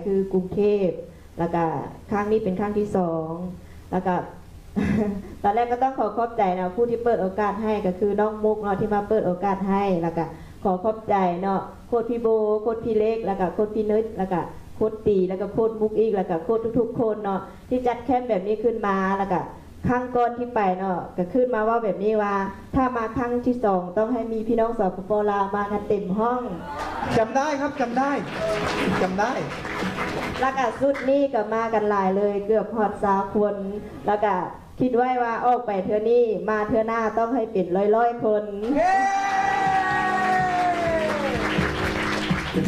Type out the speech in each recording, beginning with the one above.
ຄືກຸງເທບ ແລ້ວກະຄັ້ງນີ້ເປັນຄັ້ງທີສອງ ແລ້ວກະ ຕອນແລກກໍຕ້ອງຂໍຂອບໃຈນະ ຜູ້ທີ່ເປີດໂອກາດໃຫ້ ກໍຄືນ້ອງມຸກເນາະ ທີ່ມາເປີດໂອກາດໃຫ້ ແລ້ວກະຂໍຂອບໃຈເນາະ ໂຄດພີ່ໂບ ໂຄດພີ່ເລັກ ແລ້ວກະໂຄດພີ່ເນິດ ແລ້ວກະໂຄດຕີ ແລ້ວກະໂຄດມຸກອີກ ແລ້ວກະໂຄດທຸກໆຄົນເນາະ ທີ່ຈັດແຄມແບບນີ້ຂຶ້ນມາ ແລ້ວກະ ຄັ້ງກ່ອນທີ່ໄປເນາະ ກໍຄືນມາເວົ້າແບບນີ້ວ່າ ຖ້າມາຄັ້ງທີສອງ ຕ້ອງໃຫ້ມີພີ່ນ້ອງ ສປປ ລາວ ມາກັນເຕັມຫ້ອງ. ຈຳได้ครับ จำได้ จำได้ ແລ້ວກະຊຸດນີ້ກໍມາກັນຫຼາຍເລີຍ ເກືອບຮອດຊາວຄົນ ແລ້ວກະຄິດໄວ້ວ່າອອກໄປເທື່ອນີ້ ມາເທື່ອໜ້າຕ້ອງໃຫ້ເປັນຮ້ອຍໆຄົນ. ເຢ້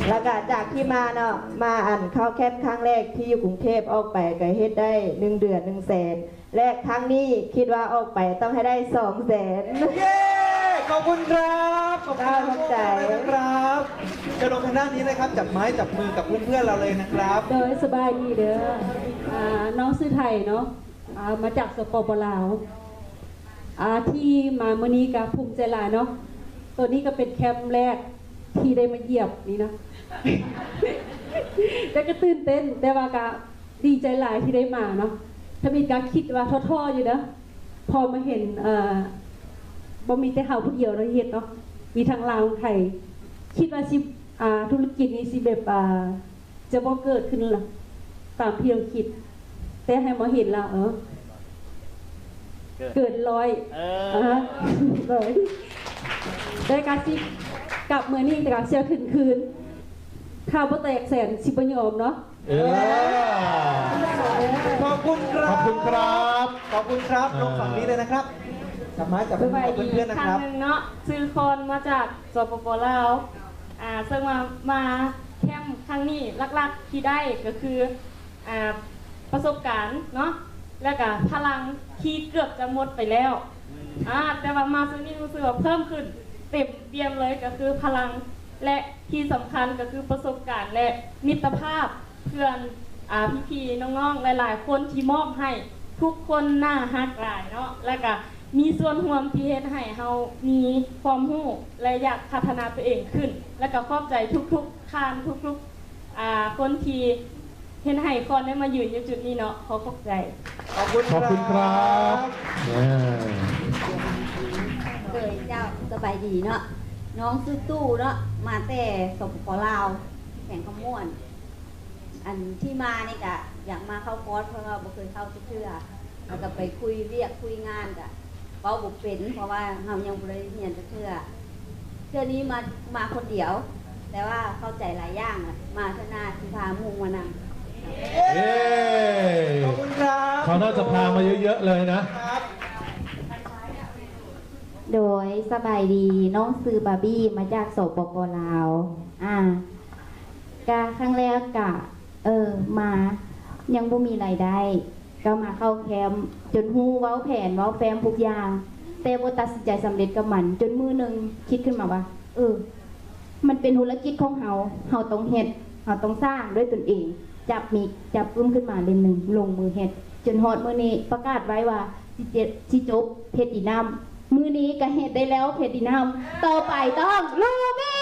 ແລ້ວກະຈາກທີ່ມາເນາະ ມາອັນເຂົ້າແຄມຄັ້ງແລກທີ່ຢູ່ກຸງເທບ ອອກໄປກໍເຮັດໄດ້ໜຶ່ງເດືອນໜຶ່ງແສນ ແລະ ຄັ້ງນີ້ຄິດວ່າອອກໄປຕ້ອງໃຫ້ໄດ້ສອງແສນ. ເຢ້ ขอบคุณครับ ขอบคุณ เจ้า ขอบใจ มากๆเลยนะครับ เชิญลงทางด้านนี้เลยครับ จับไม้จับมือกับเพื่อนๆเราเลยนะครับ ໂດຍ ສະບາຍດີເດີ ອາ ນ້ອງຊື່ໄທເນາະ ອາ ມາຈາກ ສປປ ລາວ ອາ ທີ່ມາມື້ນີ້ກໍພູມໃຈຫຼາຍເນາະ ໂຕນີ້ກໍເປັນແຄມແລກທີ່ໄດ້ມາຢຽບນີ້ເນາະ ແຕ່ກໍຕື່ນເຕັ້ນ ແຕ່ວ່າກໍ ດີໃຈຫຼາຍທີ່ໄດ້ມາເນາະ ທຳອິດກະຄິດວ່າທໍ້ໆຢູ່ເດີ ພໍມາເຫັນ ເອີ ບໍ່ມີແຕ່ເຮົາຜູ້ດຽວເນາະທີ່ເຮັດເນາະ ມີທັງລາວທັງໄທ ຄິດວ່າຊິ ອ່າ ທຸລະກິດນີ້ຊິແບບ ອ່າ ຈະບໍ່ເກີດຂຶ້ນລະ ຕາມທີ່ເຮົາຄິດ ແຕ່ໃຫ້ມາເຫັນລະ ເອີ ເກີນ ເກີນຮ້ອຍ ເອີ ອ່າ ຮ້ອຍ ແຕ່ກະຊິກັບເມືອນີ້ ແຕ່ກະຊິເອົາທຶນຄືນ ຖ້າບໍ່ແຕກແສນຊິບໍ່ຍອມເນາະ. ເອີ ຂອບຄຸນຄັບ ຂອບຄຸນຄັບ ຂອບຄຸນຄັບ ອ່າ ລົງຝັ່ງນີ້ເລີຍນະຄັບ ຈັບໄມ້ຈັບມືກັບເພື່ອນໆນະຄັບ ອີກຄັ້ງໜຶ່ງເນາະ ຊື່ຄອນ ມາຈາກ ສປປ ລາວ ອ່າ ເຊິ່ງວ່າມາແຄມຄັ້ງນີ້ ຫຼັກໆທີ່ໄດ້ກໍຄື ອ່າ ປະສົບການເນາະ ແລ້ວກະພະລັງທີ່ເກືອບຈະໝົດໄປແລ້ວ ອ່າ ແຕ່ວ່າມາຊຸດນີ້ຮູ້ສຶກວ່າເພີ່ມຂຶ້ນເຕັມປ່ຽມເລີຍ ກໍຄືພະລັງ ແລະ ທີ່ສຳຄັນກໍຄືປະສົບການ ແລະ ມິດຕະພາບ ເພື່ອນ ອ່າ ພີ່ໆນ້ອງໆຫຼາຍໆຄົນທີ່ມອບໃຫ້ ທຸກຄົນໜ້າຮັກຫຼາຍເນາະ ແລ້ວກະມີສ່ວນຮ່ວມທີ່ເຮັດໃຫ້ເຮົາມີຄວາມຮູ້ ແລະ ຢາກພັດທະນາຕົວເອງຂຶ້ນ ແລ້ວກະຂອບໃຈທຸກໆທ່ານ ທຸກໆ ອ່າ ຄົນທີ່ເຮັດໃຫ້ຄອນໄດ້ມາຢືນຢູ່ຈຸດນີ້ເນາະ ຂໍຂອບໃຈ ຂອບຄຸນ ຂອບຄຸນຄັບ ເອີ ໂດຍ ເຈົ້າ ສະບາຍດີເນາະ ນ້ອງຊື່ຕູ້ເນາະ ມາແຕ່ ສປປ ລາວ ແຂວງຄຳມ່ວນ ອັນທີ່ມານີ້ກະຢາກມາເຂົ້າຄອນ ເພາະວ່າບໍ່ເຄີຍເຂົ້າຈັກເທື່ອ ແລ້ວກະໄປຄຸຍວຽກຄຸຍງານກະເວົ້າບໍ່ເປັນ ເພາະວ່າເຮົາຍັງບໍ່ໄດ້ຮຽນຈັກເທື່ອ ເທື່ອນີ້ມາ ມາຄົນດຽວ ແຕ່ວ່າເຂົ້າໃຈຫຼາຍຢ່າງ ມາເທື່ອໜ້າຊິພາໝູ່ມານຳ. ເຢ້ ຂອບຄຸນຄັບ ເຂົາໜ້າຈະພາມາເຍອະໆເລີຍນະ ໂດຍ ສະບາຍດີ ນ້ອງຊື່ບາບີ ມາຈາກ ສປປ ລາວ ອາ ກະຄັ້ງແລກກະ ເອີ ມາ ຍັງບໍ່ມີລາຍໄດ້ ກໍມາເຂົ້າແຄມ ຈົນຮູ້ເວົ້າແຜນ ເວົ້າແຟ້ມທຸກຢ່າງ ແຕ່ບໍ່ຕັດສິນໃຈສຳເລັດກັບມັນ ຈົນມື້ໜຶ່ງຄິດຂຶ້ນມາວ່າ ເອີ ມັນເປັນທຸລະກິດຂອງເຮົາ ເຮົາຕ້ອງເຮັດ ເຮົາຕ້ອງສ້າງດ້ວຍຕົນເອງ ຈັບມິກ ຈັບປຶ້ມຂຶ້ນມາເຫຼັ້ມໜຶ່ງ ລົງມືເຮັດ ຈົນຮອດມື້ນີ້ປະກາດໄວ້ວ່າ ຊິເຈັດ ຊິຈົບແພລາດິນຳ ມື້ນີ້ກະເຮັດໄດ້ແລ້ວແພລາດິນຳ ຕໍ່ໄປຕ້ອງລູບີ. ເອີ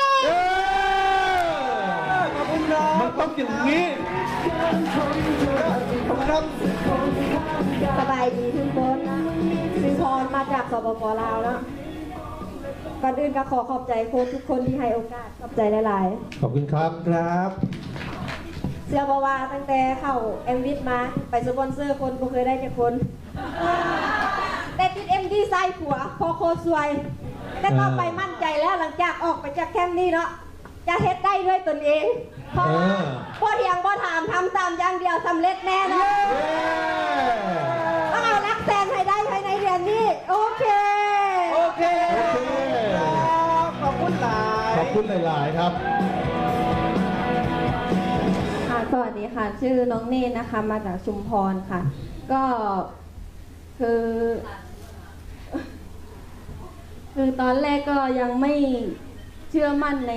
ຂອບຄຸນຄັບ ມັນຕ້ອງຢ່າງນີ້ ຂອບຄຸນຄັບ ສະບາຍດີທຸກຄົນ ຊື່ພອນ ມາຈາກ ສປປ ລາວ ເນາະ ກ່ອນອື່ນກໍຂໍຂອບໃຈໂຄດທຸກຄົນທີ່ໃຫ້ໂອກາດ ຂອບໃຈຫຼາຍໆ ຂອບຄຸນຄັບ ຄັບ ເຊື່ອບໍ່ວ່າຕັ້ງແຕ່ເຂົ້າແອມວິດມາ ໄປສະປອນເຊີຄົນບໍ່ເຄີຍໄດ້ຈັກຄົນ ແຕ່ຕິດເອັມດີໃສ່ຜົວ ເພາະໂຄດຊ່ວຍ ແຕ່ຕໍ່ໄປ ເອີ ໝັ້ນໃຈແລ້ວ ຫຼັງຈາກອອກໄປຈາກແຄມນີ້ເນາະ ຈະເຮັດໄດ້ດ້ວຍຕົນເອງ ເພາະວ່າ ເອີ ບໍ່ຖຽງບໍ່ຖາມ ທຳຕາມຢ່າງດຽວ ສຳເລັດແນ່ນອນ ເຢ້ ຕ້ອງເອົາຫຼັກແສນໃຫ້ໄດ້ພາຍໃນເດືອນນີ້ ໂອເຄ ໂອເຄ ຂອບຄຸນຫຼາຍ ຂອບຄຸນຫຼາຍໆ ຄັບ ค่ะ สวัสดีค่ะ ชื่อน้องเนตรนะคะ มาจากชุมพรค่ะ ก็ คือ คือตอนแรกก็ยังไม่เชื่อมั่นใน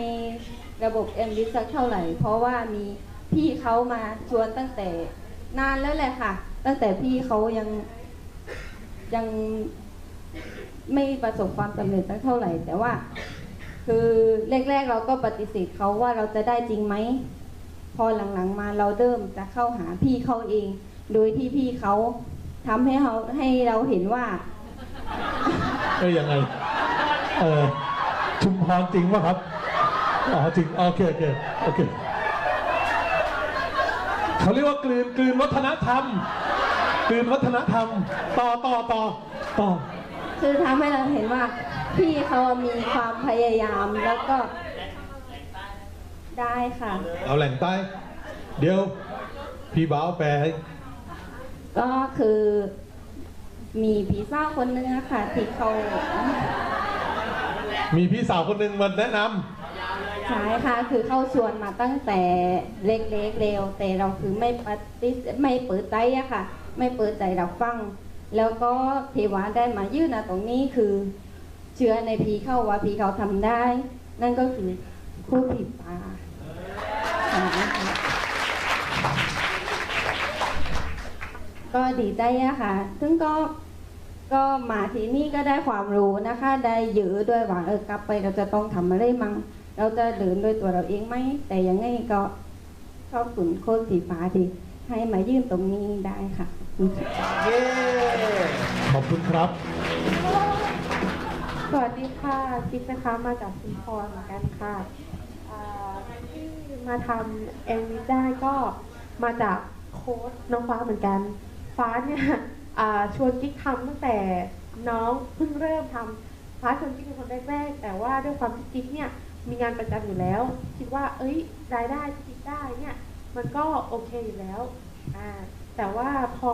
ระบบ เอ็มวิท สักเท่าไหร่ เพราะว่ามีพี่เขามาชวนตั้งแต่นานแล้วแหละค่ะ ตั้งแต่พี่เขายัง ยังไม่ประสบความสำเร็จสักเท่าไหร่ แต่ว่า คือแรกๆ เราก็ปฏิเสธเขาว่าเราจะได้จริงไหม พอหลังๆมาเราเริ่มจะเข้าหาพี่เขาเอง โดยที่พี่เขาทำให้เรา ให้เราเห็นว่า เอ้ย ยังไง เออ ชุมพรจริงป่ะครับ อ๋อ จริง โอเค โอเค โอเค เขาเรียกว่ากลืน กลืนวัฒนธรรม กลืนวัฒนธรรม ต่อ ต่อ ต่อ ต่อ คือทำให้เราเห็นว่าพี่เขามีความพยายาม แล้วก็ ได้ค่ะ เอาแหล่งใต้ เดี๋ยว พี่บ่าวแปลให้ ก็คือมีพี่สาวคนหนึ่งอะค่ะ ที่เขา มีพี่สาวคนหนึ่งมาแนะนำ ใช่ค่ะ คือเขาชวนมาตั้งแต่เล็กๆแล้ว แต่เราคือไม่ปฏิเสธ ไม่เปิดใจอะค่ะ ไม่เปิดใจรับฟัง แล้วก็ที่ว่าได้มายืนณตรงนี้คือ เชื่อในพี่เขาว่าพี่เขาทำได้ นั่นก็คือครูผีฟ้า ก็ดีใจอะค่ะ ซึ่งก็ ก็มาที่นี่ก็ได้ความรู้นะคะ ได้เยอะด้วยว่า เออ กลับไปเราจะต้องทำอะไรมั่ง เราจะเดินด้วยตัวเราเองไหม แต่ยังไงก็ ขอบคุณครูผีฟ้าที่ให้มายืนตรงนี้ได้ค่ะ ขอบคุณค่ะ เย้ ขอบคุณครับ สวัสดีค่ะ จิ๊บนะคะ มาจากชุมพรเหมือนกันค่ะ เอ่อ ที่มาทำ MV ได้ก็มาจากโค้ชน้องฟ้าเหมือนกัน ฟ้าเนี่ย อ่า ชวนจิ๊บทำตั้งแต่น้องเพิ่งเริ่มทำ ฟ้าชวนจิ๊บเป็นคนแรกๆ แต่ว่าด้วยความที่จิ๊บเนี่ยมีงานประจำอยู่แล้ว คิดว่า เอ้ย รายได้ที่จิ๊บได้เนี่ย มันก็โอเคอยู่แล้ว อ่า แต่ว่าพอ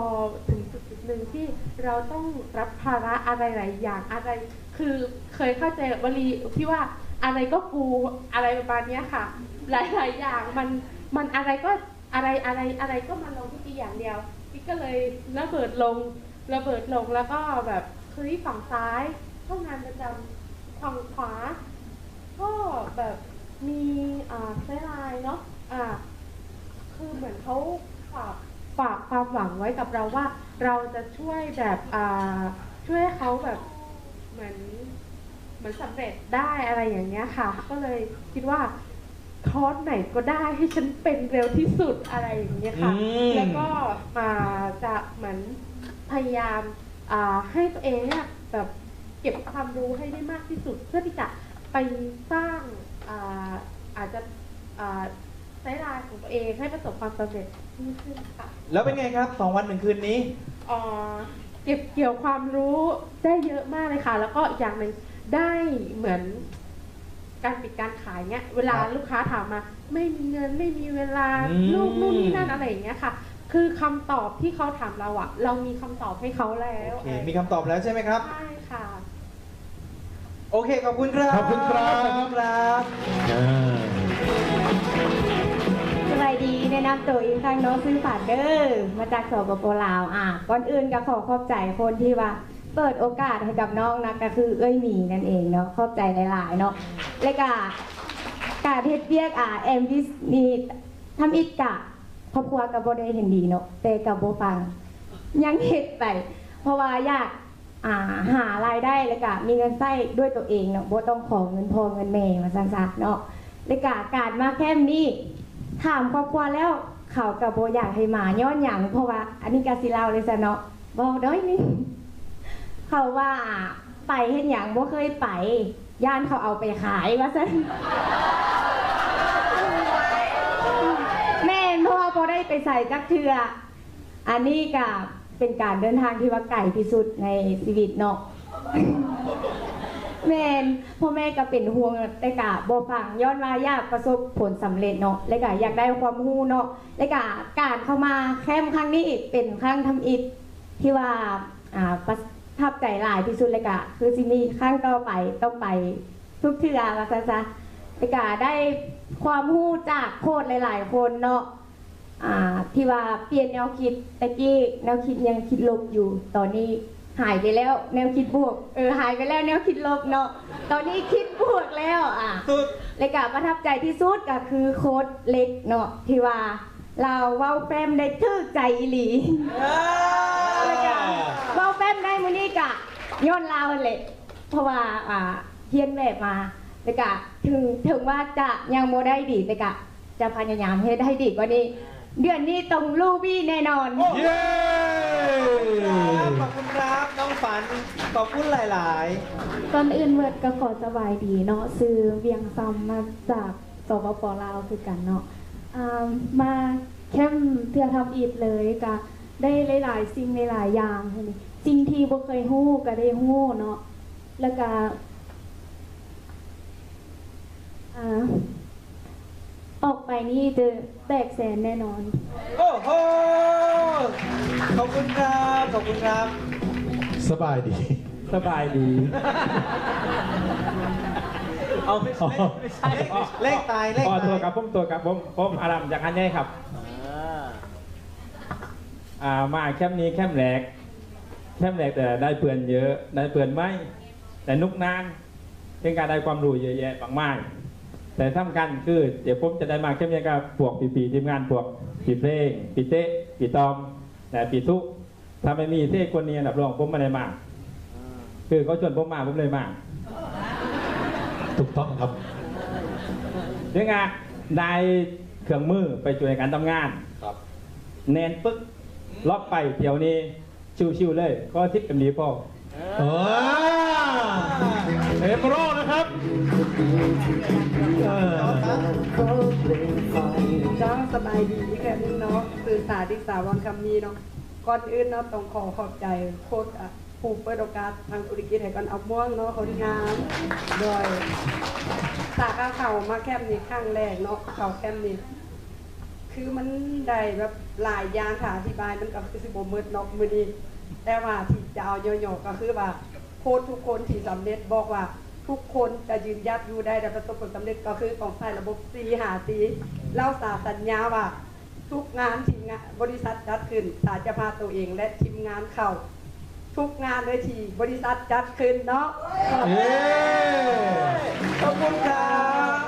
ถึงจุดจุดหนึ่งที่เราต้องรับภาระอะไรหลายอย่าง อะไร คือเคยเข้าใจวลีที่ว่า อะไรก็กู อะไรประมาณเนี้ยค่ะ หลายๆ อย่าง มัน มันอะไรก็ อะไร อะไร อะไรก็มาลงที่จิ๊บอย่างเดียว จิ๊บก็เลยระเบิดลง ระเบิดลง แล้วก็แบบ เฮ้ย ฝั่งซ้าย ห้องน้ำประจำ ฝั่งขวา ก็แบบมี อ่า เสื้อลายเนาะ อ่า คือเหมือนเขาฝาก ฝากความหวังไว้กับเราว่า เราจะช่วยแบบ อ่า ช่วยให้เขาแบบ เหมือน เหมือนสำเร็จได้อะไรอย่างเงี้ยค่ะ ก็เลยคิดว่า คอร์สไหนก็ได้ให้ฉันเป็นเร็วที่สุดอะไรอย่างเงี้ยค่ะ อืม แล้วก็ อ่า จะเหมือนพยายาม อ่า ให้ตัวเองเนี่ยแบบเก็บความรู้ให้ได้มากที่สุด เพื่อที่จะไปสร้าง อ่า อาจจะ อ่า ใช้ลายของตัวเองให้ประสบความสำเร็จยิ่งขึ้นค่ะ แล้วเป็นไงครับ สองวันหนึ่งคืนนี้ เอ่อ เก็บเกี่ยวความรู้ได้เยอะมากเลยค่ะ แล้วก็อีกอย่างหนึ่งได้เหมือนการปิดการขายเนี้ย เวลา ครับ ลูกค้าถามมา ไม่มีเงิน ไม่มีเวลา อืม ลูกนู่นนี่นั่นอะไรอย่างเงี้ยค่ะ คือคำตอบที่เขาถามเราอะ เรามีคำตอบให้เขาแล้ว โอเค มีคำตอบแล้วใช่ไหมครับ ใช่ค่ะ โอเค ขอบคุณครับ ขอบคุณครับ ขอบคุณครับ อ่า สบายดี แนะนำตัวอีกครั้งเนาะ ชื่อฝันเด้อ มาจาก สปป ลาว อ่า ก่อนอื่นก็ขอขอบใจคนที่ว่าเปิดโอกาสให้กับน้องนะ ก็คือเอื้อยหมีนั่นเองเนาะ ขอบใจหลายๆ เนาะ แล้วก็การเฮ็ดเวียก อ่า แอมบิสนี่ทำอิดกะ ครอบครัวก็บ่ได้เห็นดีเนาะ แต่ก็บ่ฟัง ยังเฮ็ดไป เพราะว่าอยาก อ่า หารายได้ แล้วก็มีเงินใช้ด้วยตัวเองเนาะ บ่ต้องขอเงินพ่อเงินแม่ ว่าซั่นซะเนาะ แล้วก็การมาแคมป์นี้ ถามครอบครัวแล้ว เขาก็บ่อยากให้มา ย้อนหยัง เพราะว่า อันนี้ก็สิเล่าเลยซะเนาะ บอกน้อยหนึ่ง เขาว่าไปเฮ็ดหยัง บ่เคยไป ย่านเขาเอาไปขาย ว่าซั่น แม่น เพราะว่าบ่ได้ไปไสจักเทื่อ อันนี้ก็เป็นการเดินทางที่ว่าไกลที่สุดในชีวิตเนาะ แม่น พ่อแม่ก็เป็นห่วง แต่ก็บ่ฟัง ย้อนว่าอยากประสบผลสำเร็จเนาะ และก็อยากได้ความรู้เนาะ และก็การเข้ามาแคมป์ครั้งนี้เป็นครั้งทำอิฐที่ว่า อ่า ประทับใจหลายที่สุด และก็คือสิมีครั้งต่อไป ต้องไปทุกเทื่อ ว่าซั่นซะ และก็ได้ความรู้จากโค้ชหลายๆ คนเนาะ อ่า ที่ว่าเปลี่ยนแนวคิด แต่กี้แนวคิดยังคิดลบอยู่ ตอนนี้หายไปแล้วแนวคิดบวก เออ หายไปแล้วแนวคิดลบเนาะ ตอนนี้คิดบวกแล้ว อ่า สุด และก็ประทับใจที่สุดก็คือโค้ชเล็กเนาะ ที่ว่าลาวเว้าแฟ้มได้ถูกใจอีหลี อ่า แล้วก็เว้าแฟ้มได้มื้อนี้ก็ย้อนลาวนั่นแหละ เพราะว่า อ่า เรียนแบบมา แล้วก็ถึง ถึงว่าจะยังบ่ได้ดี แต่ก็ ຈະພະຍາຍາມເຮັດໃຫ້ດີກວ່ານີ້. ເດືອນນີ້ຕ້ອງລູບີແນ່ນອນ. ໂອ້ໂຫ ເຢ້ ຂອບຄຸນຄັບ ຂອບຄຸນຄັບ ນ້ອງຝັນ ຂອບຄຸນຫຼາຍໆ. ກ່ອນອື່ນເບິດກໍຂໍສະບາຍດີເນາະ, ຊື່ວຽງຊຳ ມາຈາກ ສປປ ລາວ ຄືກັນເນາະ. ອາ ມາແຄມເທື່ອທຳອິດເລີຍ ກະໄດ້ຫຼາຍໆສິ່ງຫຼາຍໆຢ່າງ, ສິ່ງທີ່ບໍ່ເຄີຍຮູ້ກະໄດ້ຮູ້ເນາະ, ແລ້ວກະ ອາ ອອກໄປນີ້ຈະແຕກແສນແນ່ນອນ. ໂອ້ໂຫ ຂອບຄຸນຄັບ ຂອບຄຸນຄັບ. ສະບາຍດີ ສະບາຍດີ. ເອົາ ໄມ່ໃຊ່ ໄມ່ໃຊ່ ເລກຕາຍ ເລກຕາຍ. ຂໍໂທດຄັບ ຜົມໂທດຄັບ ຜົມ ຜົມອາດຳຈາກຫາດໃຫຍ່ຄັບ. ອ່າ ມາແຄມນີ້ແຄມແລກ ແຄມແລກ ແຕ່ໄດ້ເພື່ອນເຍີະ ໄດ້ເພື່ອນໃໝ່ ໄດ້ໜຸກໜານ ເຖິງການໄດ້ຄວາມຮູ້ເຍອະແຍະມາກມາຍ, ແຕ່ສຳຄັນຄື ດຽວຜົມຈະໄດ້ມາເຄມກັບພວກພີ່ໆທີມງານ ພວກພີ່ເພງ ພີ່ເຕະ ພີ່ຕອມ ແລະ ພີ່ທຸ. ຖ້າໄມ່ມີເສກຄົນນີ້ ຮັບຮອງຜົມບໍ່ໄດ້ມາ, ຄືເຂົາຊວນຜົມມາ ຜົມເລີຍມາ. ຖືກຕ້ອງຄັບ. ເລື່ອງອາ ໄດ້ເຄື່ອງມືໄປຊ່ວຍໃນການທຳງານ ຄັບ ແໜ້ນປຶກ ລັອກໄປທ່ຽວນີ້ ຊິວໆເລີຍ ຂໍສິບເອັມດີພໍ. ເອີ ເອໂປຣນະຄັບ. ເອີ ເຈົ້າ ສະບາຍດີອີກເທື່ອໜຶ່ງເນາະ, ຊື່ສາ ດິສາວອນ ຄຳມີເນາະ. ກ່ອນອື່ນເນາະ ຕ້ອງຂໍຂອບໃຈໂຄດ ອາ ຜູ້ເປີດໂອກາດທາງທຸລະກິດໃຫ້ກ່ອນ ອາມ່ວງເນາະ ຄົນງາມ. ໂດຍ ສາກາເຂົ້າມາແຄມນີ້ຄັ້ງແລກເນາະ, ເຂົ້າແຄມນີ້ ຄືມັນໄດ້ແບບຫຼາຍຢ່າງ ຖ້າອະທິບາຍມັນກໍຄືຊິບໍ່ໝົດເນາະມື້ນີ້, ແຕ່ວ່າທີ່ຈະເອົາຫຍໍ້ໆກໍຄືວ່າ ໂຄດທຸກຄົນທີ່ສຳເລັດບອກວ່າ ທຸກຄົນຈະຢືນຢັດຢູ່ໄດ້ ແລະ ປະສົບຜົນສຳເລັດ ກໍຄືຕ້ອງໃຊ້ລະບົບສີ່ຫ້າສີ່. ລາວສາສັນຍາວ່າ ທຸກງານທີ່ງານ ບໍລິສັດຈັດຂຶ້ນ ສາຈະພາໂຕເອງ ແລະ ທີມງານເຂົ້າ ທຸກງານເລີຍທີ່ບໍລິສັດຈັດຂຶ້ນເນາະ. ເຢ້ ຂອບຄຸນຄັບ.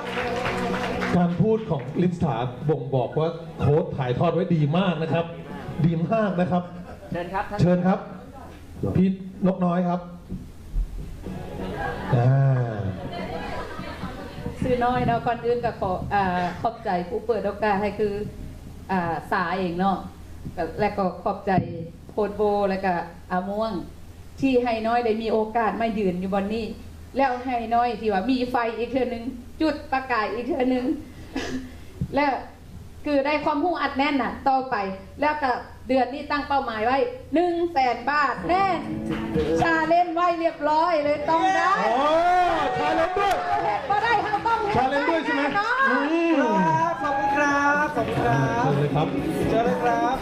ການພູດຂອງລິດສາບົ່ງບອກວ່າໂຄດຖ່າຍທອດໄວ້ດີມາກນະຄັບ, ດີມາກນະຄັບ. ເຊີນຄັບ ເຊີນຄັບ ພີ່ນົກນ້ອຍຄັບ. ອາ ຊື່ນ້ອຍເນາະ. ກ່ອນອື່ນກໍຂໍ ອາ ຂອບໃຈຜູ້ເປີດໂອກາດໃຫ້ ຄື ອາ ສາເອງເນາະ, ແລະ ກໍຂອບໃຈໂຄດໂບ ແລະ ກໍອາມ່ວງ ທີ່ໃຫ້ນ້ອຍໄດ້ມີໂອກາດມາຢືນຢູ່ບ່ອນນີ້ ແລ້ວໃຫ້ນ້ອຍທີ່ວ່າມີໄຟອີກເທື່ອໜຶ່ງ ຈຸດປະກາຍອີກເທື່ອໜຶ່ງ ແລະ ຄືໄດ້ຄວາມຮູ້ອັດແໜ້ນນະຕໍ່ໄປ. ແລ້ວກໍເດືອນນີ້ຕັ້ງເປົ້າໝາຍໄວ້ໜຶ່ງແສນບາດແນ່, ຊາເລນໄວ້ລຽບລ້ອຍເລີຍ ຕ້ອງໄດ້. ໂອ້ ຊາເລນດ້ວຍ. ເຮັດບໍ່ໄດ້ ເຮົາຕ້ອງເຮັດໄດ້. ຊາເລນດ້ວຍໃຊ່ໄໝ? ແນ່ນອນ. ອືມ ຄັບ ຂອບຄຸນຄັບ ຂອບຄຸນຄັບ. ເຊີນເລີຍຄັບ ເຊີນເລີຍຄັບ.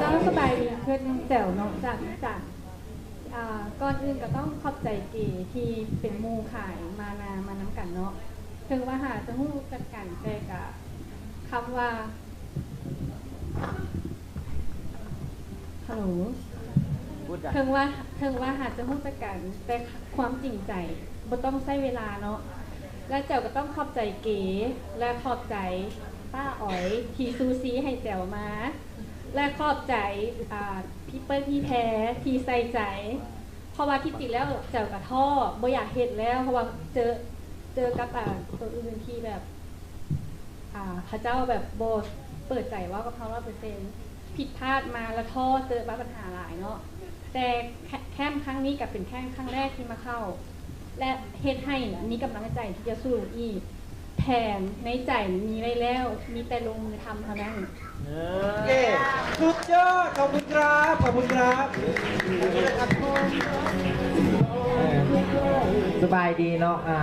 ເຈົ້າ ສະບາຍດີ ເພິ່ນແຈ່ວເນາະ ຈາກອີສານ. ອ່າ ກ່ອນອື່ນກໍຕ້ອງຂອບໃຈເກທີ່ເປັນໝູ່ຂາຍມານາ ມານຳກັນເນາະ. ເຖິງວ່າຫາຈະຮູ້ຈັກກັນ ແຕ່ກະຄຳວ່າ ຮັລໂຫຼ ເຖິງວ່າ ເຖິງວ່າຫາຈະຮູ້ຈັກກັນ ແຕ່ຄວາມຈິງໃຈບໍ່ຕ້ອງໃຊ້ເວລາເນາະ. ແລະ ແຈ່ວກໍຕ້ອງຂອບໃຈເກ ແລະ ຂອບໃຈປ້າອອຍທີ່ຊູຊີໃຫ້ແຈ່ວມາ. ແລະ ຂອບໃຈ ອ່າ ພີ່ເປີ້ນ ພີ່ແພ ທີ່ໃສ່ໃຈ, ເພາະວ່າທີ່ຈິງແລ້ວແຈ່ວກະທໍ້ ບໍ່ຢາກເຮັດແລ້ວ ເພາະວ່າເຈີ ເຈີກັບ ອ່າ ໂຕອື່ນທີ່ແບບ ອ່າ ເຂົາເຈົ້າແບບບໍ່ເປີດໃຈເວົ້າກັບເຮົາຮ້ອຍເປີເຊັນ, ຜິດພາດມາລະທໍ້ ເຈີມາບັນຫາຫຼາຍເນາະ. ແຕ່ແຄມຄັ້ງນີ້ກະເປັນແຄມຄັ້ງແລກທີ່ມາເຂົ້າ ແລະ ເຮັດໃຫ້ມີກຳລັງໃຈທີ່ຈະສູ້ອີກ. ແຜນໃນໃຈມີໄວ້ແລ້ວ ມີແຕ່ລົງມືທຳເທົ່ານັ້ນ. ເຢ້ ສຸດຍອດ ຂອບຄຸນຄັບ ຂອບຄຸນຄັບ. ສະບາຍດີເນາະ, ອາ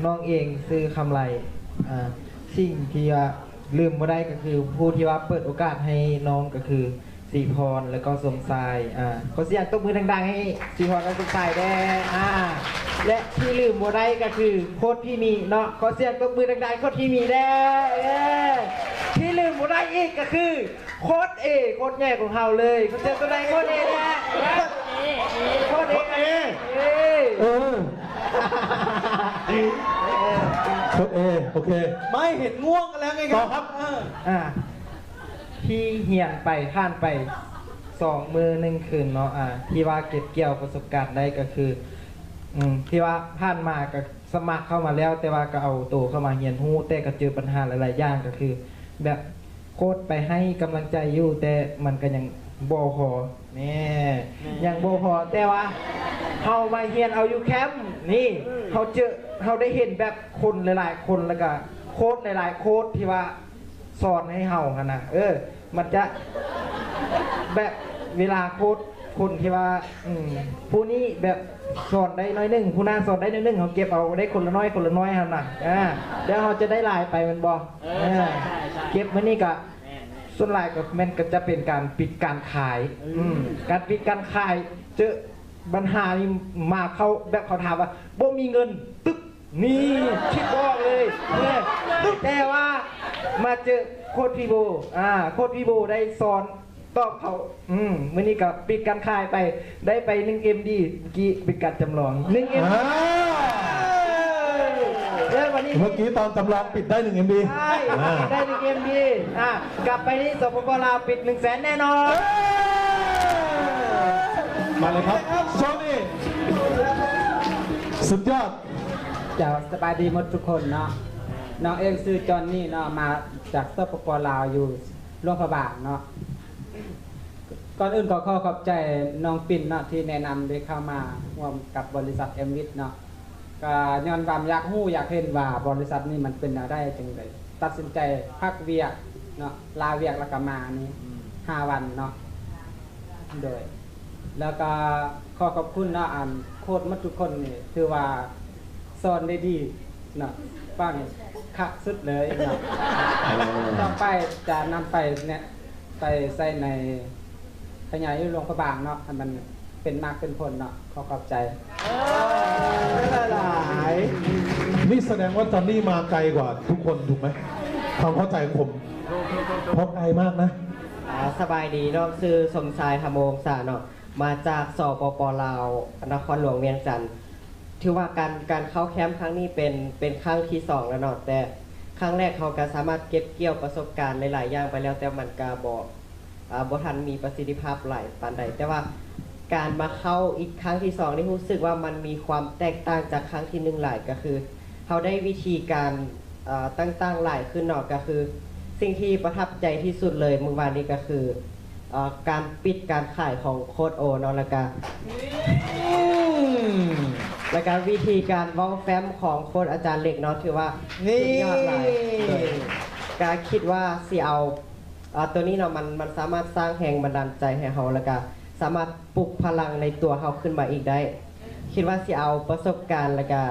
ນ້ອງເອງຊື່ຄຳໄລ. ອາ ສິ່ງທີ່ວ່າລືມບໍ່ໄດ້ກໍຄື ຜູ້ທີ່ວ່າເປີດໂອກາດໃຫ້ນ້ອງກໍຄື ສີພອນ ແລະ ກໍສົມຊາຍ. ອາ ຂໍສຽງຕົບມືດັງໆໃຫ້ສີພອນ ແລະ ສົມຊາຍແດ່. ອາ ແລະ ທີ່ລືມບໍ່ໄດ້ກໍຄືໂຄດພີ່ມີເນາະ, ຂໍສຽງຕົບມືດັງໆໃຫ້ໂຄດພີ່ມີແດ່. ເອີ ທີ່ລືມບໍ່ໄດ້ອີກກໍຄືໂຄດເອ ໂຄດໃຫຍ່ຂອງເຮົາເລີຍ, ຂໍສຽງຕົບມືໃຫ້ໂຄດເອແດ່. ໂຄດເອ ໂຄດເອ ເອີ ໂຄດເອ ໂອເຄ. ໄມ່ເຫັນງ່ວງກັນແລ້ວໄງ ຕໍ່ຄັບ. ເອີ ອາ ທີ່ຮຽນໄປ ຜ່ານໄປສອງມື້ໜຶ່ງຄືນເນາະ, ອາ ທີ່ວ່າເກັບກ່ຽວປະສົບການໄດ້ກໍຄື ອືມ ທີ່ວ່າຜ່ານມາກໍ ສະໝັກເຂົ້າມາແລ້ວ ແຕ່ວ່າກໍເອົາໂຕເຂົ້າມາຮຽນຮູ້ ແຕ່ກໍເຈີບັນຫາຫຼາຍໆຢ່າງ ກໍຄືແບບໂຄດໄປໃຫ້ກຳລັງໃຈຢູ່ ແຕ່ມັນກໍຍັງບໍ່ພໍ ແນ່ ຍັງບໍ່ພໍ ແຕ່ວ່າເຮົາມາຮຽນເອົາຢູ່ແຄມນີ້ ເຮົາເຈີ ເຮົາໄດ້ເຫັນແບບຄົນຫຼາຍໆຄົນ ແລ້ວກໍໂຄດຫຼາຍໆໂຄດທີ່ວ່າ ສອນໃຫ້ເຮົາຫັ້ນນະ ເອີ ມັນຈະແບບເວລາໂຄດຄົນທີ່ວ່າ ອືມ ຜູ້ນີ້ແບບສອນໄດ້ໜ້ອຍໜຶ່ງ ຜູ້ນັ້ນສອນໄດ້ໜ້ອຍໜຶ່ງ ເຮົາເກັບເອົາໄດ້ຄົນລະໜ້ອຍ ຄົນລະໜ້ອຍຫັ້ນນະ ອາ ແລ້ວເຮົາຈະໄດ້ຫຼາຍໄປແມ່ນບໍ່? ເອີ ເອີ ໃຊ່ ໃຊ່ ເກັບມື້ນີ້ກະ ແມ່ນໆ ສ່ວນຫຼາຍກໍແມ່ນ ກໍຈະເປັນການປິດການຂາຍ ອືມ ອືມ ການປິດການຂາຍ ເຈີບັນຫານີ້ມາ ເຂົາແບບເຂົາຖາມວ່າ ບໍ່ມີເງິນ ຕຶກ ນີ້ຄິດບໍ່ອອກເລີຍ ແຕ່ວ່າມາເຈີໂຄດພີ່ໂບ ອາ ໂຄດພີ່ໂບໄດ້ສອນຕອບເຂົາ ອືມ ມື້ນີ້ກໍປິດການຂາຍໄປ ໄດ້ໄປໜຶ່ງເອັມດີ ເມື່ອກີ້ປິດການຈຳລອງໜຶ່ງເອັມດີ ອາ ເອີ ເມື່ອກີ້ຕອນຈຳລອງປິດໄດ້ໜຶ່ງເອັມດີ ໃຊ່ ອາ ປິດໄດ້ໜຶ່ງເອັມດີ ອາ ກັບໄປນີ້ ສປປ ລາວ ປິດໜຶ່ງແສນແນ່ນອນ ເອີ ມາເລີຍຄັບ ໂຊນີ້ ສຸດຍອດ ເຈົ້າ ສະບາຍດີໝົດທຸກຄົນເນາະ ນ້ອງເອງຊື່ຈອນນີ້ເນາະ ມາຈາກ ສປປ ລາວ ຢູ່ຫຼວງພະບາງເນາະ ກ່ອນອື່ນກໍຂໍຂອບໃຈນ້ອງປິ້ນເນາະ ທີ່ແນະນຳໄດ້ເຂົ້າມາຮ່ວມກັບບໍລິສັດເອັມວິດເນາະ ກໍຍ້ອນວ່າຢາກຮູ້ຢາກເຫັນວ່າບໍລິສັດນີ້ມັນເປັນແນວໃດ ຈຶ່ງໄດ້ຕັດສິນໃຈພັກວຽກເນາະ ລາວຽກແລ້ວກໍມານີ້ ອືມ ຫ້າວັນເນາະ ໂດຍ ແລ້ວກໍຂໍຂອບຄຸນເນາະ ອັນໂຄດໝົດທຸກຄົນນີ້ ຖືວ່າສອນໄດ້ດີເນາະ ຟັງຄັກສຸດເລີຍເນາະ ຕໍ່ໄປຈະນຳໄປແນະ ໄປໃຊ້ໃນຂະຫຍາຍຢູ່ຫຼວງພະບາງເນາະ ໃຫ້ມັນເປັນໝາກເປັນຜົນເນາະ ຂໍຂອບໃຈ ເອີ ຫຼາຍໆ ນີ້ສະແດງວ່າຈອນນີ້ມາໄກກວ່າທຸກຄົນ ຖືກໄໝ? ຄວາມເຂົ້າໃຈຂອງຜົມ ເພາະໄກມາກນະ. ອາ ສະບາຍດີ ນ້ອງຊື່ສົມຊາຍ ຫະໂມງສາເນາະ ມາຈາກ ສປປ ລາວ ນະຄອນຫຼວງວຽງຈັນ. ຖືວ່າການ ການເຂົ້າແຄມຄັ້ງນີ້ເປັນ ເປັນຄັ້ງທີສອງແລ້ວເນາະ ແຕ່ຄັ້ງແລກເຮົາກໍສາມາດເກັບກ່ຽວປະສົບການຫຼາຍໆຢ່າງໄປແລ້ວ ແຕ່ມັນກໍບໍ່ ອາ ບໍ່ທັນມີປະສິດທິພາບຫຼາຍປານໃດ ແຕ່ວ່າການມາເຂົ້າອີກຄັ້ງທີສອງນີ້ ຮູ້ສຶກວ່າມັນມີຄວາມແຕກຕ່າງຈາກຄັ້ງທີໜຶ່ງຫຼາຍ ກໍຄືເຮົາໄດ້ວິທີການ ເອີ ຕ່າງໆຫຼາຍຂຶ້ນເນາະ ກໍຄືສິ່ງທີ່ປະທັບໃຈທີ່ສຸດເລີຍມື້ວານນີ້ກໍຄື ເອີ ການປິດການຂາຍຂອງໂຄດໂອເນາະ ແລ້ວກະ ອືມ ແລ້ວກະວິທີການເວົ້າແຟ້ມຂອງໂຄດອາຈານເລັກເນາະ ຖືວ່າສຸດຍອດຫຼາຍ ໂດຍກະຄິດວ່າຊິເອົາ ອາ ໂຕນີ້ເນາະ ມັນ ມັນສາມາດສ້າງແຮງບັນດານໃຈໃຫ້ເຮົາ ແລ້ວກະສາມາດປຸກພະລັງໃນຕົວເຮົາຂຶ້ນມາອີກໄດ້. ຄິດວ່າຊິເອົາປະສົບການ ແລ້ວກະ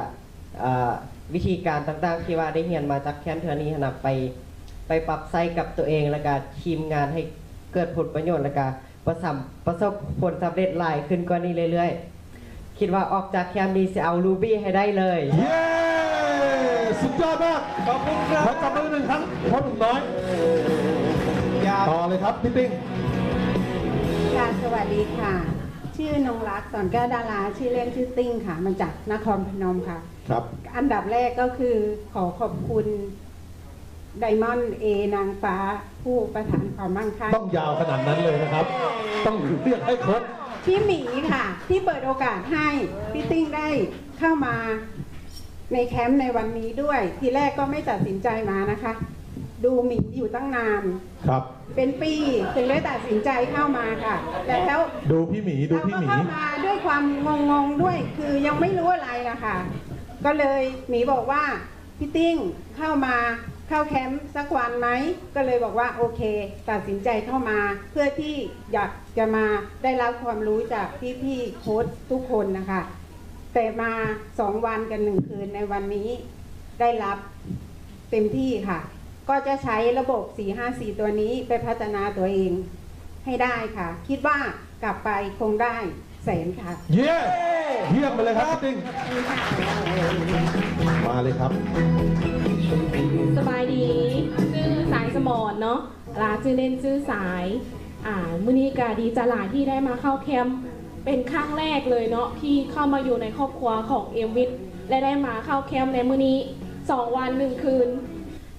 ອາ ວິທີການຕ່າງໆທີ່ວ່າໄດ້ຮຽນມາຈາກແຄມເທື່ອນີ້ຫັ້ນນະ ໄປ ໄປປັບໃຊ້ກັບຕົວເອງ ແລ້ວກະທີມງານໃຫ້ເກີດຜົນປະໂຫຍດ ແລ້ວກະປະສຳ ປະສົບຜົນສຳເລັດຫຼາຍຂຶ້ນກວ່ານີ້ເລື້ອຍໆ. ຄິດວ່າອອກຈາກແຄມນີ້ຊິເອົາລູບີໃຫ້ໄດ້ເລີຍ. ເຢ້ ສຸດຍອດມາກ ຂອບຄຸນຄັບ ຂໍຈັບມືໜຶ່ງຄັ້ງ ພໍ່ໜຸ່ມນ້ອຍ. ຕໍ່ເລີຍຄັບ ພີ່ຕິ້ງ. ຄ່ະ ສະຫວັດດີຄ່ະ ຊື່ນົງລັກ ສອນແກ້ວດາລາ ຊື່ເລ່ນຊື່ຕິ້ງຄ່ະ ມາຈາກນະຄອນພະນົມຄ່ະ. ຄັບ ອັນດັບແລກກໍຄືຂໍຂອບຄຸນ ໄດມອນເອນາງຟ້າ ຜູ້ປະທານຄວາມໝັ້ງຄັ່ງ. ຕ້ອງຍາວຂະໜາດນັ້ນເລີຍນະຄັບ ຕ້ອງຮຽກໃຫ້ຄົບ. ພີ່ໝີຄ່ະ ທີ່ເປີດໂອກາດໃຫ້ພີ່ຕິ້ງໄດ້ເຂົ້າມາໃນແຄມໃນວັນນີ້ດ້ວຍ. ທີແລກກໍໄມ່ຕັດສິນໃຈມານະຄະ ດູໝີຢູ່ຕັ້ງນານ ຄັບ ເປັນປີ ເຖິງໄດ້ຕັດສິນໃຈເຂົ້າມາຄ່ະ ແລ້ວ ດູພີ່ໝີ ດູພີ່ໝີ ເຂົ້າມາດ້ວຍຄວາມງົງໆດ້ວຍ ຄືຍັງໄມ່ຮູ້ອະໄລນະຄະ ກໍເລີຍ ໝີບອກວ່າ ພີ່ຕິ້ງ ເຂົ້າມາເຂົ້າແຄມສັກວັນໄໝ? ກໍເລີຍບອກວ່າ ໂອເຄ ຕັດສິນໃຈເຂົ້າມາ ເພື່ອທີ່ຢາກຈະມາໄດ້ຮັບຄວາມຮູ້ຈາກພີ່ໆໂຄດທຸກຄົນນະຄະ. ແຕ່ມາສອງວັນກັບໜຶ່ງຄືນໃນວັນນີ້ ໄດ້ຮັບເຕັມທີ່ຄ່ະ. ກໍຈະໃຊ້ລະບົບສີ່ຫ້າສີ່ຕົວນີ້ໄປພັດທະນາຕົວເອງໃຫ້ໄດ້ຄ່ະ. ຄິດວ່າກັບໄປຄົງໄດ້ ແສນຄ່ະ. ເຢ້ ຢ້ຽມໄປເລີຍຄັບ ຕິ້ງ ມາເລີຍຄັບ. ສະບາຍດີ ຊື່ສາຍສະໝອນເນາະ ລະຊື່ເລ່ນຊື່ສາຍ. ອາ ມື້ນີ້ກະດີໃຈຫຼາຍທີ່ໄດ້ມາເຂົ້າແຄມ ເປັນຄັ້ງແລກເລີຍເນາະ ທີ່ເຂົ້າມາຢູ່ໃນຄອບຄົວຂອງເອັມວິດ ແລະ ໄດ້ມາເຂົ້າແຄມໃນມື້ນີ້ ສອງວັນໜຶ່ງຄືນ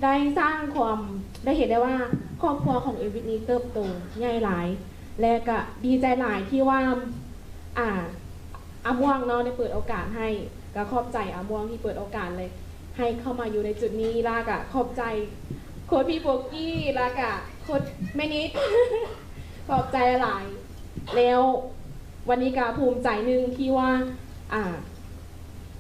ໄດ້ສ້າງຄວາມ ໄດ້ເຫັນໄດ້ວ່າຄອບຄົວຂອງເອວິດນີ້ເຕີບໂຕໃຫຍ່ຫຼາຍ ແລະ ກະດີໃຈຫຼາຍທີ່ວ່າ ອາ ອາມ່ວງເນາະ ໄດ້ເປີດໂອກາດໃຫ້ ກໍຂອບໃຈອາມ່ວງທີ່ເປີດໂອກາດເລີຍ ໃຫ້ເຂົ້າມາຢູ່ໃນຈຸດນີ້ ລະກະຂອບໃຈໂຄດພີ່ໂບກີ້ ລະກະໂຄດແມ່ນິດ ຂອບໃຈຫຼາຍໆ ແລ້ວວັນນີ້ກະພູມໃຈໜຶ່ງທີ່ວ່າ ອ່າ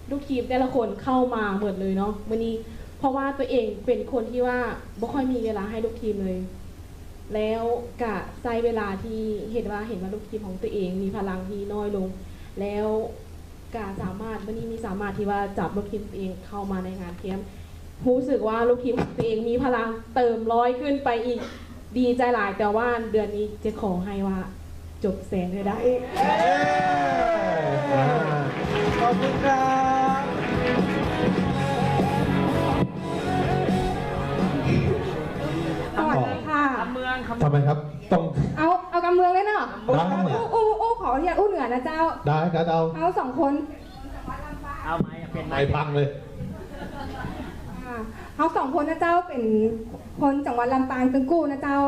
ລູກທີມແຕ່ລະຄົນເຂົ້າມາໝົດເລີຍເນາະມື້ນີ້ ເພາະວ່າຕົວເອງເປັນຄົນທີ່ວ່າບໍ່ຄ່ອຍມີເວລາໃຫ້ລູກທີມເລີຍ ແລ້ວກະໃຊ້ເວລາທີ່ເຮັດວ່າ ເຫັນວ່າລູກທີມຂອງຕົວເອງມີພະລັງທີ່ນ້ອຍລົງ ແລ້ວກະສາມາດ ມື້ນີ້ມີສາມາດທີ່ວ່າຈັບລູກທີມຕົວເອງເຂົ້າມາໃນງານແຄມ ຮູ້ສຶກວ່າລູກທີມຂອງຕົວເອງມີພະລັງເຕີມຮ້ອຍຂຶ້ນໄປອີກ ດີໃຈຫຼາຍ ແຕ່ວ່າເດືອນນີ້ຈະຂໍໃຫ້ວ່າຈົບແສນໃຫ້ໄດ້. ເຢ້ ອ່າ ຂອບຄຸນຄັບ ສະຫວັດດີຄ່ະ ທຳໄມຄັບ? ຕ້ອງ ເອົາ ເອົາກຳເມືອງເລີຍເນາະ ໄດ້ ໂອ້ ໂອ້ ໂອ້ ຂໍອະນຸຍາດອູ້ເໜືອນະເຈົ້າ ໄດ້ຄັບ ເອົາ ເຮົາສອງຄົນ ເອົາໄມ ເອົາເປັນໄມ ໄມພັງເລີຍ ອ່າ ເຮົາສອງຄົນນະເຈົ້າ ເປັນຄົນຈັງຫວັດລຳປາງ ຕຶງກູ້ນະເຈົ້າ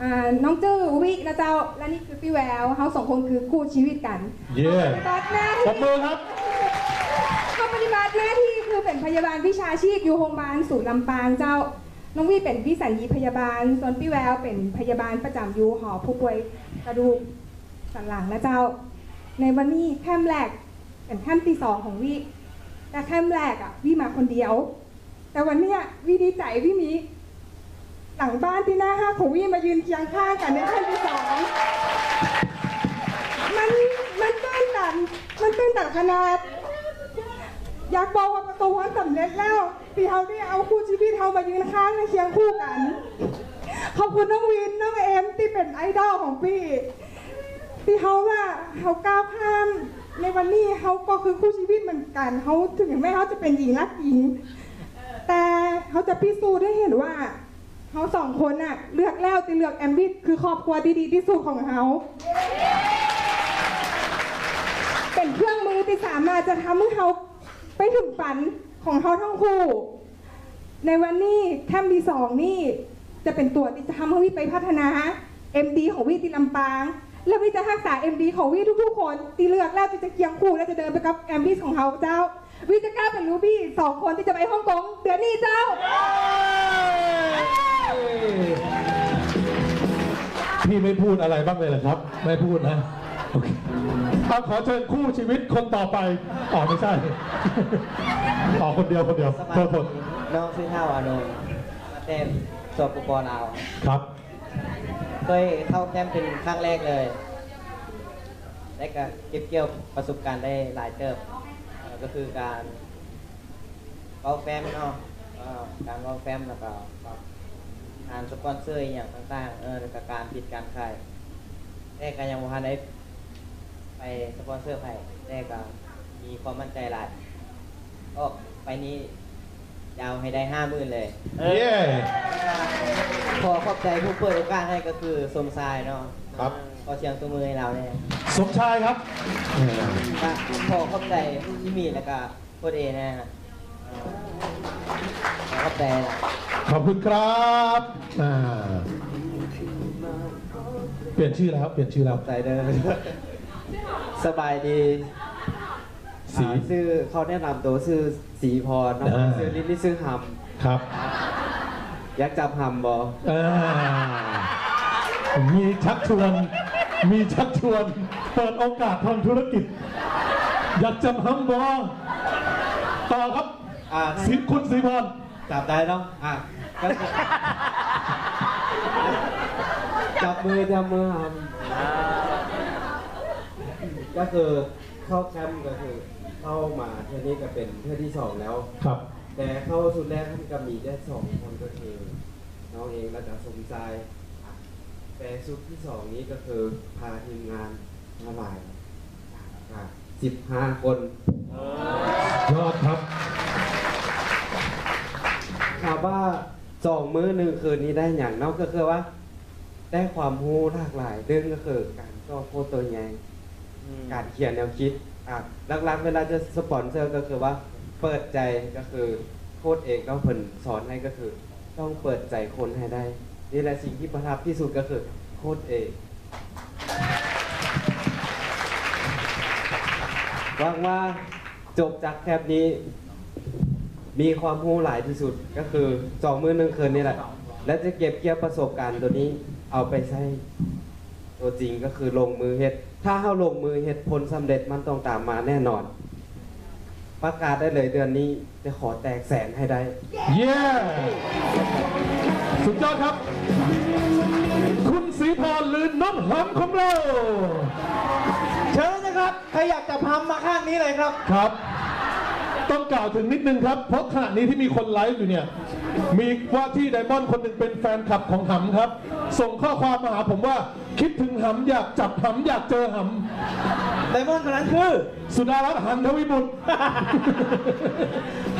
ອ່າ ນ້ອງຈື່ ວິນະເຈົ້າ ແລະ ນີ້ຄືປີ້ແວວ ເຮົາສອງຄົນຄືຄູ່ຊີວິດກັນ ເຢ້ ເຮົາປະຕິບັດໜ້າທີ່ ຕົບມືຄັບ ເຮົາປະຕິບັດໜ້າທີ່ຄືເປັນພະຍາບານວິຊາຊີບຢູ່ໂຮງບານສູນລຳປາງເຈົ້າ ນ້ອງວິເປັນວິສັນຍີພະຍາບານ ສ່ວນປີ້ແວວເປັນພະຍາບານປະຈຳຢູ່ຫໍຜູ້ປ່ວຍກະດູກສັນຫຼັງນະເຈົ້າ. ໃນວັນນີ້ແຄມແລກເປັນແຄມທີສອງຂອງວິ ແຕ່ແຄມແລກອະ ວິມາຄົນດຽວ ແຕ່ວັນເນີ້ຍ ວິດີໃຈ ວິມີຫຼັງບ້ານທີ່ໜ້າຮັກຂອງວິມາຢືນຄຽງຂ້າງກັນໃນແຄມທີສອງ ມັນ ມັນຕື່ນຕັນ ມັນຕື່ນຕັນຂະໜາດ ຢາກບອກວ່າປະສົບຜົນສຳເລັດແລ້ວ ທີ່ເຮົາໄດ້ເອົາຄູ່ຊີວິດເຮົາມາຢືນຄຽງຂ້າງ ແລະ ຄຽງຄູ່ກັນ. ຂອບຄຸນນ້ອງວິນ ນ້ອງເອັມ ທີ່ເປັນໄອດອລຂອງປີ້ ທີ່ເຮົາວ່າເຮົາກ້າວຂ້າມໃນວັນນີ້ ເຮົາກໍຄືຄູ່ຊີວິດເໝືອນກັນ ເຮົາ ເຖິງແມ້ເຮົາຈະເປັນຍິງລັກຍິງ ແຕ່ເຮົາຈະພິສູດໃຫ້ເຫັນວ່າ ເຮົາສອງຄົນນະ ເລືອກແລ້ວທີ່ເລືອກແອມວິດ ຄືຄອບຄົວທີ່ດີທີ່ສຸດຂອງເຮົາ ເປັນເຄື່ອງມືທີ່ສາມາດຈະທຳໃຫ້ເຮົາໄປເຖິງຝັນຂອງເຮົາທັງຄູ່. ໃນວັນນີ້ແຄມທີສອງນີ້ຈະເປັນຕົວທີ່ຈະທຳໃຫ້ວິໄປພັດທະນາເອັມດີຂອງວິທີ່ລຳປາງ ແລະ ວິຈະຮັກສາເອັມດີຂອງວິທຸກໆຄົນທີ່ເລືອກແລ້ວທີ່ຈະຄຽງຄູ່ ແລະ ຈະເດີນໄປກັບແອມວິດຂອງເຮົາເຈົ້າ. ວິຈະກ້າວເປັນລູບີສອງຄົນທີ່ຈະໄປຮົງກົງເດືອນນີ້ເຈົ້າ. พี่ไม่พูดอะไรบ้างเลยเหรอครับ? ไม่พูดนะ โอเค เอา ขอเชิญคู่ชีวิตคนต่อไป อ๋อ ไม่ใช่ อ๋อ คนเดียว คนเดียว สบายดี โทษ โทษ น้องชื่อเท่า อานนท์ มาแต่ สปป ลาว ครับ เคยเข้าแคมป์เป็นครั้งแรกเลย และก็เก็บเกี่ยวประสบการณ์ได้หลายเติบ เอ่อ ก็คือการเว้าแฟ้มเนาะ เอ่อ การเว้าแฟ้ม แล้วก็การสปอนเซอร์อีหยังต่างๆ เออ แล้วก็การผลิตการขาย แต่ก็ยังบ่ทันได้ ไปสปอนเซอร์ไผ แต่ก็มีความมั่นใจหลาย ออกไปนี้จะเอาให้ได้ห้าหมื่นเลย เย้ ขอขอบใจผู้เปิดโอกาสให้ก็คือสมชายเนาะ ครับ ขอเสียงตบมือให้เราแหน่ สมชายครับ ก็ขอขอบใจอีหมีแล้วก็ โคตรเอนะ ขอบใจนะ ขอบคุณครับ อ่า เปลี่ยนชื่อแล้ว เปลี่ยนชื่อแล้ว ขอบใจเด้อ สบายดี สี อ่า ชื่อ เขาแนะนำตัวชื่อสีพรเนาะ อ่า ชื่อลิลลี่ ชื่อฮัม ครับ อยากจับฮัมบ่ อ่า มีชักชวน มีชักชวน เปิดโอกาสทางธุรกิจ อยากจับฮัมบ่ ต่อครับ อ่า สิ คุณสีพร จับได้เนาะ อ่ะ ก็คือ จับมือ จับมือครับ ก็คือเข้าแคมป์ ก็คือเข้ามาเทื่อนี้ก็เป็นเทื่อที่สองแล้ว ครับ แต่เข้าชุดแรกมันก็มีแค่สองคน ก็คือน้องเองแล้วก็สมชาย แต่ชุดที่สองนี้ก็คือพาทีมงานมาหลาย อ่ะ สิบห้าคน ยอดครับ ถามว่าสองมื้อหนึ่งคืนนี้ได้หยังเนาะ ก็คือว่าได้ความรู้หลากหลาย หนึ่งก็คือการต่อโค้ดตัวใหญ่ อืม การเขียนแนวคิด อ่ะ หลักๆ เวลาจะสปอนเซอร์ก็คือว่าเปิดใจ ก็คือโค้ดเองเนาะ เพิ่นสอนให้ก็คือ ต้องเปิดใจคนให้ได้ นี่แหละสิ่งที่ประทับที่สุดก็คือโค้ดเอง หวังว่า ຈົບຈາກແຄມນີ້ ມີຄວາມຮູ້ຫຼາຍທີ່ສຸດ ກໍຄືສອງມື້ໜຶ່ງຄືນນີ້ແຫຼະ ແລະ ຈະເກັບກ່ຽວປະສົບການໂຕນີ້ ເອົາໄປໃຊ້ໂຕຈິງ ກໍຄືລົງມືເຮັດ. ຖ້າເຮົາລົງມືເຮັດ ຜົນສຳເລັດມັນຕ້ອງຕາມມາແນ່ນອນ. ປະກາດໄດ້ເລີຍ ເດືອນນີ້ຈະຂໍແຕກແສນໃຫ້ໄດ້. ເຢ້ ສຸດຍອດຄັບ ຄຸນສີພອນ ຫຼື ນ້ອງຫຳຂອງເຮົາ. ເຊີນເລີຍຄັບ ໃຄຢາກຈັບຫຳມາຂ້າງນີ້ເລີຍຄັບ. ຄັບ ຕ້ອງກ່າວເຖິງນິດໜຶ່ງຄັບ ເພາະຂະນະນີ້ທີ່ມີຄົນໄລຟ໌ຢູ່ເນ່ຍ ມີວ່າທີ່ໄດມອນຄົນໜຶ່ງເປັນແຟນຄລັບຂອງຫຳຄັບ ສົ່ງຂໍ້ຄວາມມາຫາຜົມວ່າ ຄິດເຖິງຫຳ ຢາກຈັບຫຳ ຢາກເຈີຫຳ. ໄດມອນຄົນນັ້ນຄື ສຸດາລັດ ຫັນທະວິບຸດ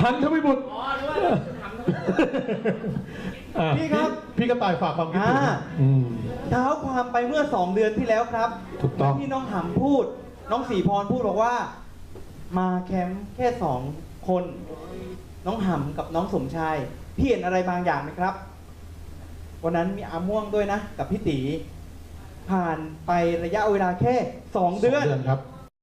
ຫັນທະວິບຸດ. ອໍ ອ່າ ພີ່ຄັບ ພີ່ ພີ່ກະຕ່າຍຝາກຄວາມຄິດເຫັນ ອ່າ ອືມ ເທ້າຄວາມໄປເມື່ອສອງເດືອນທີ່ແລ້ວຄັບ ຖືກຕ້ອງ ທີ່ນ້ອງຫຳພູດ ນ້ອງສີພອນພູດບອກວ່າ ມາແຄມແຄ່ສອງຄົນ ນ້ອງຫຳກັບນ້ອງສົມຊາຍ ເຫັນອະໄລບາງຢ່າງໄໝຄັບ? ວັນນັ້ນມີອາມ່ວງດ້ວຍນະ ກັບພີ່ຕີ. ຜ່ານໄປໄລຍະເວລາແຄ່ສອງເດືອນ ສອງເດືອນຄັບ